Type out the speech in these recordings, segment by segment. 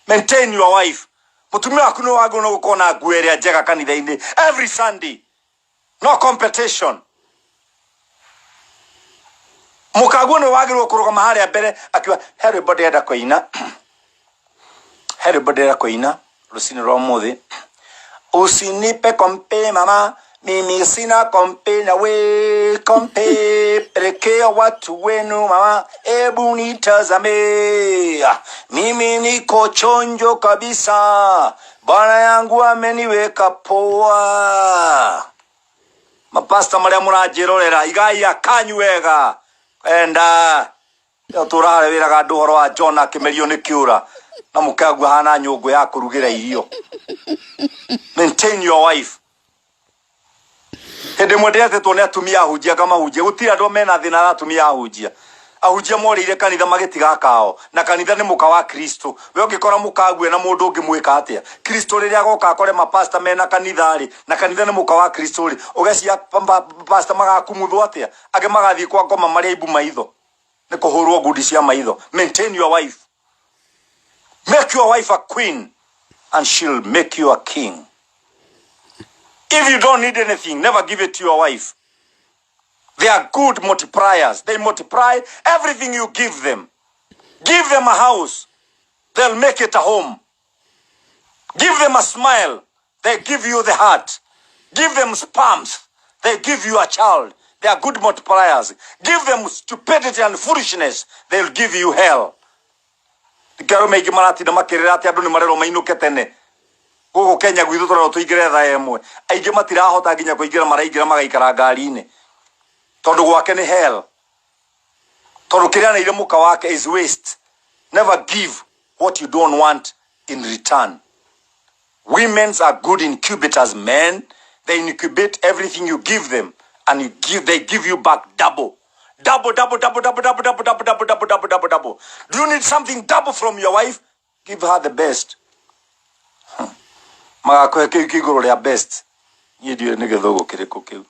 Maintain your wife. Mũtumia waku nĩ wagĩrĩirwo gũkorwo na nguo ĩrĩa njega kanitha-inĩ every Sunday. No competition. Mũkaguo nĩ wagĩrĩirwo kũrũgama harĩa mbere akiuga he rwĩmbo ndĩrenda kũina. He rwĩmbo ndĩrenda kũina rũcinĩ rwa ũmũthĩ. Usinipe kompe mama, mimi sina kompe na we kompe, pelekea watu wenu mama, ebu nitazame, mimi niko chonjo kabisa, bwana yangu ameniweka poa. Mapasta marĩa mũranjĩrorera, igai akanyu wega, enda Ũtũra harĩa wĩraga andũ ũhoro wa Jona akĩmerio nĩ kĩũra na mũkagu ahana nyũngũ ya kũrugĩra irio. Maintain your wife. Hĩndĩ ĩmwe ndĩretĩtwo nĩ atumia ahunjia ngamahunjia. Gũtirĩ andũ mena thĩna na atumia ahunjia. Ahunjia morĩire kanitha magĩtiga akao na kanitha nĩ mũka wa Kristo. We ũngĩkora mũkagu ena mũndũ ũngĩ mwĩka atĩa? Kristo rĩrĩa agoka akore mapasta mena kanitha rĩ, na kanitha nĩ mũka wa Kristo rĩ, ũgecia pasta magakumuthwo atĩa? Angĩ magathiĩ kwa ngoma marĩ aimbu maitho. Nĩ kũhũrwo ngundi cia maitho. Maintain your wife. Make your wife a queen and she'll make you a king. If you don't need anything, never give it to your wife. They are good multipliers. They multiply everything you give them. Give them a house, they'll make it a home. Give them a smile, they give you the heart. Give them sperms, they give you a child. They are good multipliers. Give them stupidity and foolishness, they'll give you hell. Nĩkĩo arũme aingĩ maratinda makĩrĩra atĩ andũ nĩ marerwo mainũke tene. Gũkũ Kenya gwitũ tũrerwo tũingĩre thaa ĩmwe. Aingĩ matirahota nginya kũingĩra maraingĩra magaikara ngari-inĩ. Tondũ gwake nĩ hell. Tondũ kĩrĩa aneire mũka wake is waste. Never give what you don't want in return. Women are good incubators, men. They incubate everything you give them, and they give you back double. Double, double, double, double, double, double, double, double, double, double, double, double. Do you need something double from your wife? Give her the best. Magakũhe kĩu kĩ igũrũ rĩa best. Niĩ ndiũĩ nĩ gĩthũgũ kĩrĩkũ kĩu.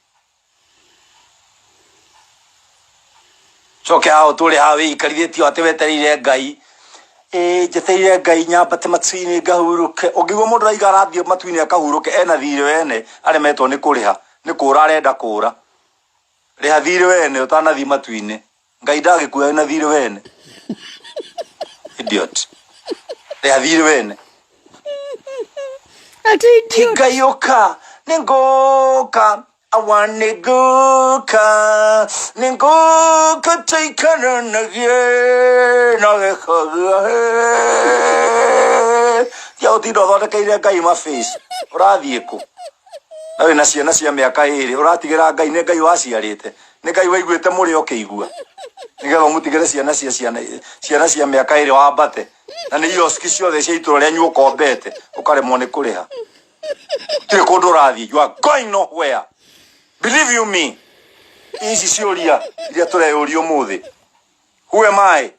Coke haha ũtũre haha wĩikarithĩtie atĩ wetereire Ngai. Ĩĩ njetereire Ngai nyambate matu-inĩ ngahurũke. Ũngĩigua mũndũ arauga arathiĩ matu-inĩ akahurũke ena thirĩ wene aremetwo nĩ kũrĩha. Nĩ kũra arenda kũra. Rĩha thirĩ wene ũtanathiĩ matu-inĩ. Ngai ndagĩkuoya wĩna thirĩ wene. Idiot. Rĩha thirĩ wene. Ati idiot. Ngai ũka nĩngũka awa nĩngũka nĩngũka tũikaranagie na gĩko gĩake. Tiga gũtinda ũthondekeire Ngai mabace. Ũrathiĩ kũ? Na wĩna ciana cia mĩaka ĩrĩ ũratigĩra Ngai nĩ Ngai waciarĩte. Nĩ Ngai waiguĩte mũrĩo ũkĩigua. Nĩgetha ũmũtigĩre ciana cia ciana ciana cia mĩaka ĩrĩ wambate. Na nĩ ioski ciothe cia itũra rĩanyu ũkombete ũkaremwo nĩ kũrĩha. Gũtirĩ kũndũ ũrathiĩ. You are going nowhere. Believe you me. Ici ciũria iria tũreyũria ũmũthĩ. Who am I?